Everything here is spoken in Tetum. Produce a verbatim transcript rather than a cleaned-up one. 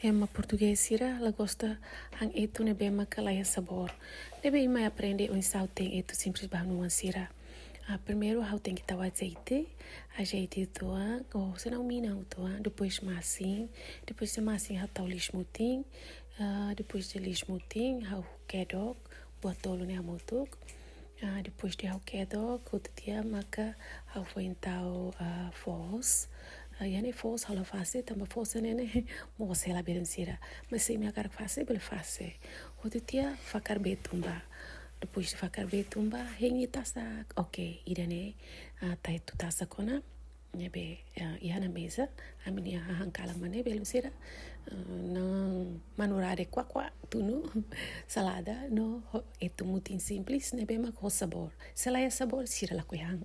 Ema portugés sira la gosta han etu ne'ebé maka la iha sabór. Ne'ebé imi mai aprende oinsá ha'u te'in etu simples ba ha'u-nia oan sira. Ah, primeiru ha'u tenke tau azeite, azeite uitoan, ou senão mina uitoan, depois masin, depois de masin ha'u tau liis-mutin, ah, depois de liis-mutin ha'u kedok, buat tolu ne'e hamutuk. Ah, depois de ha'u kedok, hotu tiha maka ha'u foin tau, ah, foos. Ah, iha ne'e foos ha'u la fase, tanba foos ne'e ne'e moos hela belun sira. Mas se imi hakarak fase, bele fase. Hotu tiha fakar betun ba. Depois de fakar betun ba, hein iha tasak. Oke, ida-ne'e, ah, tau etu tasak ona. Ne'ebé, ah, iha ha'u-nia meza, ami-nia hahán kalan mak ne'e belun sira, ah, na'an manu rade kuak-kuak, tunu, salada, no ho-, etu mutin simples, ne'ebé mak ho sabór. Se la iha sabór, sira lakohi han.